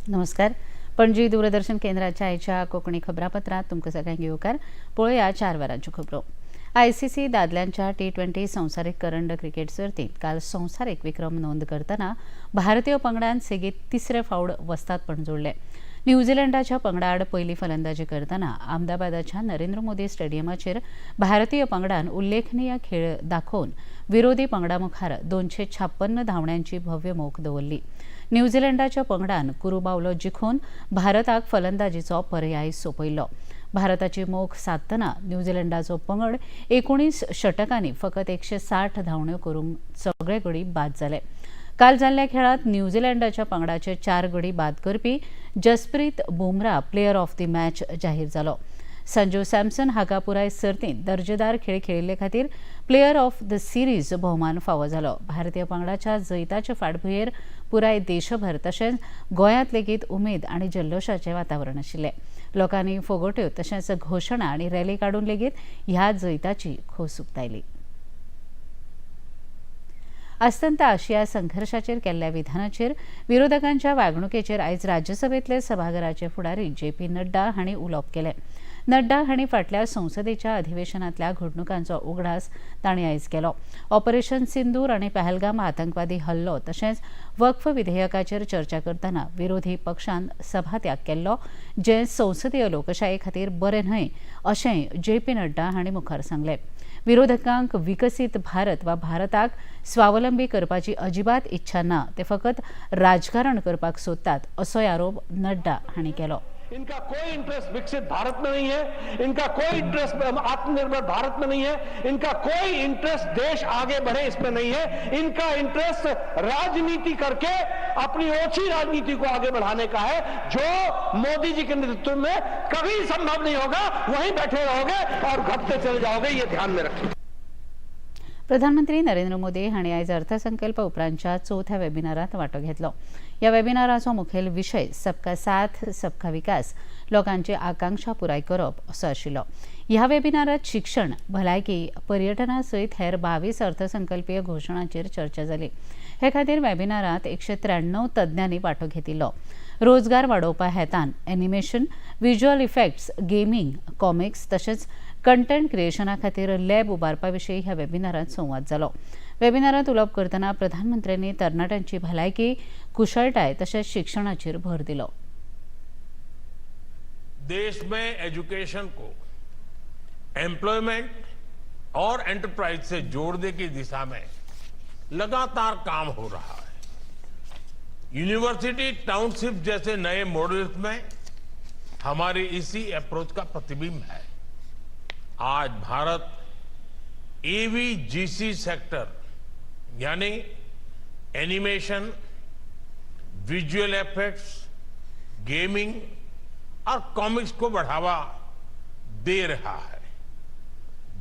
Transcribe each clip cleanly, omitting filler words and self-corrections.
नमस्कार. पणजी दूरदर्शन केंद्राच्या आयच्या कोंकणी खबरापत्रांत तुमकां सगळ्यांक येवकार. पळोवया 4 वरांच्यो खबरो. आयसीसी दादल्यांच्या टी 20 संवसारीक करंड क्रिकेट सर्तींत काल संवसारीक विक्रम नोंद करतना भारतीय पंगडान सेगीत तिसरे फावट वस्तादपण जोडलें. न्यूझीलंडाच्या पंगडा आड पयली फलंदाजी करतना अहमदाबादाच्या नरेंद्र मोदी स्टेडियमाचेर भारतीय पंगडान उल्लेखनीय खेळ दाखोवन विरोधी पंगडा मुखार 256 धांवड्यांची भव्य मोख दवरली. न्यूझीलंडाच्या पंगडान कुरुबावलो जिखून भारताक फलंदाजीचो पर्याय सोंपयलो. भारताची मोख सादतना न्यूझीलंडाचो पंगड 19 षटकांनी फकत 160 धांवड्यो करूंक सगळे गडी बाद जाले. काल जाल्ल्या खेळात न्यूझीलंडाच्या पंगडाचे चार गडी बाद करपी Jasprit Bumrah player of the match जाहीर जालो. संजू सॅमसन हाका पुराय सर्तींत दर्जेदार खेळ खेळिल्ले खातीर प्लेयर ऑफ the series भोवमान फावो जालो. भारतीय पंगडाच्या जैताचे फाटभुंयेर पुराय देशभर तशेंच गोंयांत लेगीत उमेद आनी जल्लोशाचें वातावरण आशिल्लें. लोकांनी फोगोट्यो तशेंच घोशणा आनी रॅली काडून लेगीत ह्या जैताची खोस उक्तायली. अस्तंत आशिया संघर्शाचेर केल्ल्या विधानाचेर विरोधकांच्या वागणुकेचेर आयज राज्यसभेतले सभाघराचे फुडारी जे पी नड्डा हांणी उलोवप केलें. नड्डा हांणी फाटल्या संसदेच्या अधिवेशनांतल्या घडणुकांचो उगडास तांणी आयज केलो. ऑपरेशन सिंदूर आनी पहलगाम आतंकवादी हल्लो तशेंच वक्फ विधेयकाचेर चर्चा करतना विरोधी पक्षान सभात्याग केल्लो, जें संसदीय लोकशाये खातीर बरें न्हय अशेंय जे पी नड्डा हांणी मुखार सांगलें. विरोधकांक विकसीत भारत वा भारताक स्वावलंबी करपाची अजिबात इच्छा ना, ते फकत राजकारण करपाक सोदतात असोय आरोप नड्डा हांणी केलो. इनका कोई इंटरेस्ट विकसित भारत में नहीं है. इनका कोई इंटरेस्ट आत्मनिर्भर भारत में नहीं है. इनका कोई इंटरेस्ट देश आगे बढ़े इसमें नहीं है. इनका इंटरेस्ट राजनीति करके अपनी ओछी राजनीति को आगे बढ़ाने का है, जो मोदी जी के नेतृत्व में कभी संभव नहीं होगा. वहीं बैठे रहोगे और घटते चले जाओगे, ये ध्यान में रखें. प्रधानमंत्री नरेंद्र मोदी हांणी आयज अर्थसंकल्प उपरांतच्या चवथ्या वेबिनारात वांटो घेतलो. ह्या वेबिनाराचो मुखेल विशय "सबका साथ सबका विकास, लोकांची आकांक्षा पुराय करप" असो आशिल्लो. ह्या वेबिनारात शिक्षण, भलायकी, पर्यटना सयत हेर 22 अर्थसंकल्पीय घोशणांचेर चर्चा जाली. हे खातीर वेबिनारात 193 तज्ञांनी वांटो घेतिल्लो. रोजगार वाडोवपा हेतान animation, visual effects, gaming, comics तशेंच कंटेंट क्रिएशना खातीर लॅब उबारपा विशीं ह्या वेबिनारात संवाद जालो. वेबिनारात उलोवप करतना प्रधानमंत्र्यांनी तरणाट्यांची भलायकी, कुशळटाय तशेंच शिक्षणाचेर भर दिलो. देश में एजुकेशन को एम्प्लॉयमेंट और एंटरप्राइज से जोड़ने की दिशा में लगातार काम हो रहा है. यूनिवर्सिटी टाउनशिप जैसे नए मॉडल्स में हमारी इसी अप्रोच का प्रतिबिंब है. आज भारत एवीजीसी सेक्टर, यानी एनिमेशन, विजुअल इफेक्ट्स, गेमिंग और कॉमिक्स को बढ़ावा दे रहा है.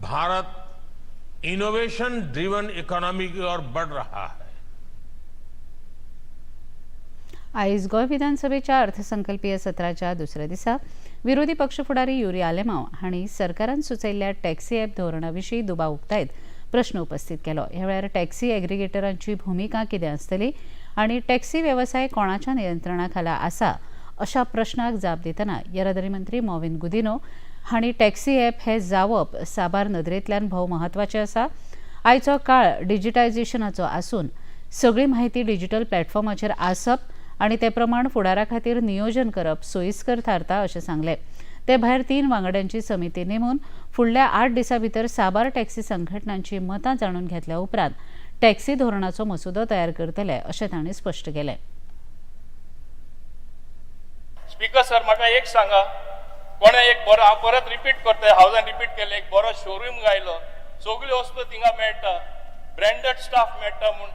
भारत इनोवेशन ड्रिवन इकोनॉमी की ओर बढ़ रहा है. आयज गोंय विधानसभेच्या अर्थसंकल्पीय सत्राच्या दुसऱ्या दिसा विरोधी पक्ष फुडारी युरी आलेमाव हांणी सरकारान सुचयल्ल्या टॅक्सी ॲप धोरणा विशीं दुबाव उक्तायत प्रश्न उपस्थित केलो. ह्या वेळार टॅक्सी एग्रिगेटरांची भुमिका कितें आसतली आनी टॅक्सी वेवसाय कोणाच्या नियंत्रणा खाला आसा अशा प्रश्नाक जाप दितना येरादारी मंत्री मॉविन गुदिनो हांणी टॅक्सी ॲप हे जावप साबार नदरेंतल्यान भोव म्हत्वाचें आसा. आयचो काळ डिजिटायझेशनाचो आसून सगळी म्हायती डिजिटल प्लॅटफॉर्माचेर आसप आनी ते प्रमाण फुडारा खातीर नियोजन करप सोयीस्कर थारता अशें सांगलें. ते भायर तीन वांगड्यांची समिती नेमून फुडल्या 8 दिसां भितर साबार टॅक्सी संघटनांची मतां जाणून घेतल्या उपरांत टॅक्सी धोरणाचो मसुदो तयार करतले अशें तांणी स्पश्ट केलें. स्पीकर सर, म्हाका एक सांगा, कोणे एक बरो, हांव परत रिपीट करता, हावजान रिपीट केलें, एक बरो शोरूम घायलो, सगल्यो वस्तू थिंगा मेळटा, ब्रँडेड स्टाफ मेळटा म्हूण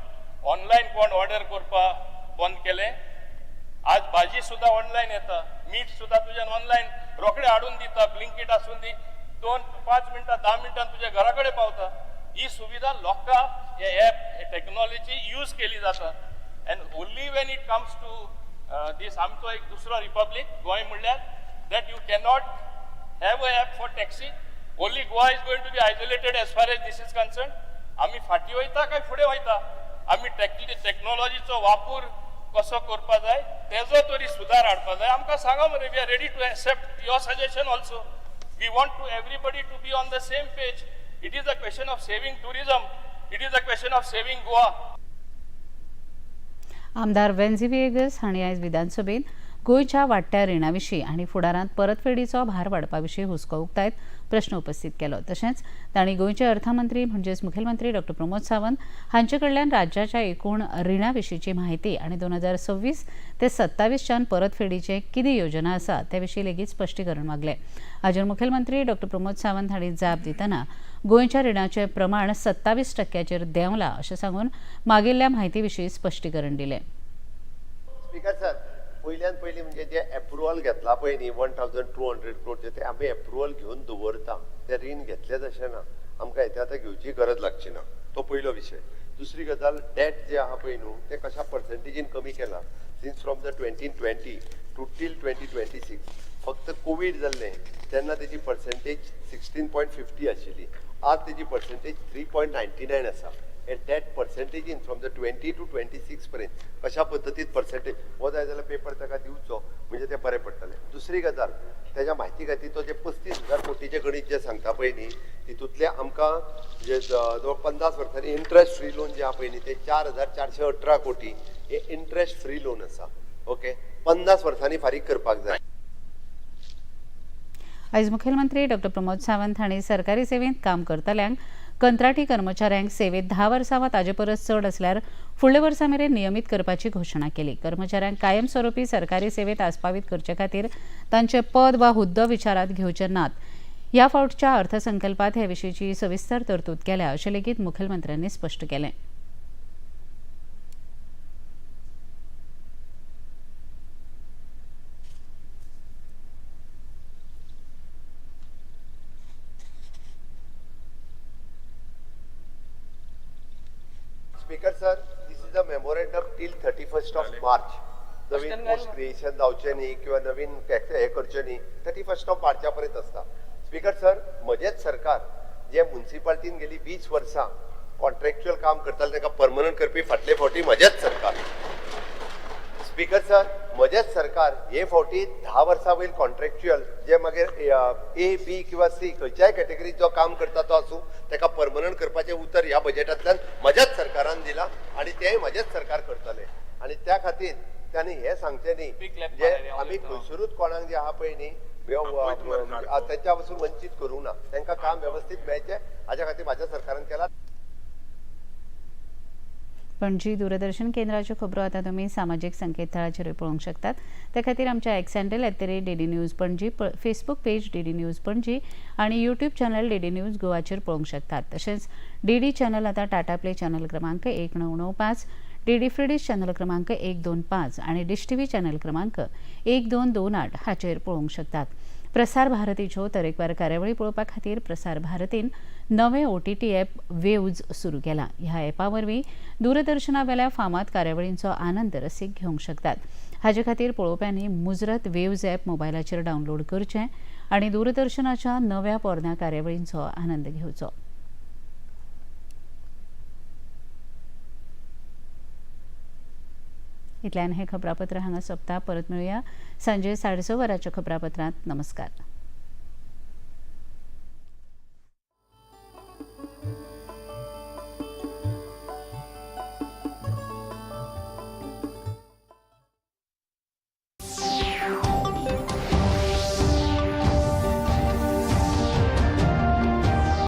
ऑनलायन कोण ऑर्डर करपा बंद केलें? आज भाजी सुद्दां ऑनलायन येता, मीठ सुद्दां तुज्यान ऑनलायन रोखडे हाडून दिता. ब्लिंकीट आसून दी, 2 5 मिनटां, 10 मिनटां तुज्या घरा कडेन पावता. ही सुविधा लोकांक हे ऍप, टेक्नॉलॉजी यूज केली जाता. And only when it comes to this, आमचो एक दुसरो रिपब्लीक गोंय म्हणल्यार, that you cannot have a app for taxi. Only Goa is going to be isolated as far as this is concerned. आमी फाटीं वयता काय फुडें वयता? आमी टेक्नॉलॉजीचो वापर कसो करपा जाय तेजो तरी सुदार हाडपा जाय. आमकां सांगा मरे, we are ready to accept your suggestion also. We want to everybody to be on the same page. It is a question of saving tourism, it is a question of saving Goa. आमदार वेन्झी व्हिएगस हांणी आयज विधानसभेत गोंयच्या वाडट्या रिणा विशीं आनी फुडारांत परतफेडीचो भार वाडपा विशीं हुस्को उक्तायत प्रश्न उपस्थित केलो. तशेंच तांणी गोंयचे अर्थमंत्री म्हणजेच मुखेलमंत्री डॉ प्रमोद सावंत हांचे कडल्यान राज्याच्या एकूण रिणा विशींची म्हायती आनी 2026 ते 27च्यान परतफेडीचे कितें योजना आसा ते विशीं लेगीत स्पश्टीकरण मागलें. हाचेर मुखेलमंत्री डॉ प्रमोद सावंत हांणी जाप दितना गोंयच्या रिणाचें प्रमाण 27% देंवलां अशें सांगून मागिल्ल्या म्हायती विशीं स्पश्टीकरण दिलें. स्पीकर सर, पयल्यान पयलीं म्हणजे जे एप्रुवल घेतला पळय न्ही 1200 क्रोडचे, ते आमी एप्रुवल घेवन दवरता. ते रीण घेतलेच अशें ना, आमकां हेते आतां घेवची गरज लागची ना. तो पयलो विशय. दुसरी गजाल, डेट जे आहा पळय न्हू ते कशा पर्संटेजीन कमी केला since from the 2020 to till 2026. फक्त कोवीड जाल्लें तेन्ना तेजी पर्संटेज 16.50 आशिल्ली, आज तेजी पर्संटेज 3.99 आसा. And that percentage in from the 20 to 26 पर्यंत कशा पद्दतीन पर्सेंटेज हो जाय जाल्यार पेपर ताका दिवचो म्हणजे ते बरें पडटलें. दुसरी गजाल, तेज्या म्हायती खातीर तो जे 35,000 कोटीचें गणीत जें सांगता पळय न्ही तितूंतलें आमकां जे जवळ 50 वर्सांनी इंट्रस्ट फ्री लोन जें आहा पळय न्ही ते 4,418 कोटी हे इंट्रस्ट फ्री लोन आसा. ओके, 50 वर्सांनी फारीक करपाक जाय. आयज मुखेलमंत्री डॉ प्रमोद सावंत हांणी सरकारी सेवेंत काम करतल्यांक, कंत्राटी कर्मचाऱ्यांक सेवेत 10 वर्सां वा ताजे परस चड आसल्यार फुडल्या वर्सा मेरेन नियमीत करपाची घोशणा केली. कर्मचाऱ्यांक कायमस्वरुपी सरकारी सेवेत आस्पावीत करचे खातीर तांचे पद वा हुद्दो विचारांत घेवचे नात. ह्या फावटच्या अर्थसंकल्पात हे विशींची सविस्तर तरतूद केल्या अशें लेगीत मुखेलमंत्र्यांनी स्पश्ट केलें. Speaker sir, this is a memorandum till 31st of March. Naveen post creation जावचें न्ही किंवा नवीन हे करचें न्ही, 31 ऑफ मार्चा पर्यंत आसता. स्पीकर सर, म्हजेंच सरकार जे मुन्सिपाल्टीन गेली 20 वर्सां कॉन्ट्रॅक्च्युअल काम करताले तांकां परमनंट करपी फाटले फावटी म्हजेंच सरकार. स्पीकर सर, म्हजेंच सरकार हे फावटी 10 वर्सां वयर कॉन्ट्रॅक्च्युअल जे मागीर ए बी किंवा सी खंयच्याय कॅटेगरीत जो काम करता तो आसूं ताका परमनंट करपाचें उतर ह्या बजेटांतल्यान म्हज्याच सरकारान दिलां आनी तेंय म्हजेंच सरकार करतलें. आनी त्या खातीर तांणी हें सांगचें न्ही जे आमी खंयसरूच कोणाक जे आहा पळय न्ही तांच्या पासून वंचीत करूंक ना, तांकां काम वेवस्थीत मेळचें हाज्या खातीर म्हाज्या सरकारान केलां. पणजी दूरदर्शन केंद्राच्यो खबरो आतां तुमी सामाजीक संकेतथळाचेरूय पळोवंक शकतात. ते खातीर आमच्या X handle @DD News Panaji, Facebook page DD News Panaji आनी यूट्यूब चॅनल DD news गोवाचेर पळोवंक शकतात. तशेंच DD channel आतां टाटा प्ले चॅनल क्रमांक 1995, DD free dish channel क्रमांक 125 आनी डिश टीव्ही चॅनल क्रमांक 1228 हाचेर पळोवंक शकतात. प्रसार भारतीच्यो तरेकवार कार्यावळी पळोवपा खातीर प्रसार भारतीन नवें OTT app वेव्ज सुरू केलां. ह्या ॲपा वरवीं दूरदर्शनावेल्या फामाद कार्यावळींचो आनंद रसीक घेवंक शकतात. हाजे खातीर पळोवप्यांनी मुजरत वेव्ज ॲप मोबायलाचेर डावनलोड करचें आनी दूरदर्शनाच्या नव्या पोरण्या कार्यावळींचो आनंद घेवचो. इतल्यान हें खबरापत्र हांगा सोंपता. परत मेळुया सांजे 6:30 वरांच्या खबरापत्रांत. नमस्कार.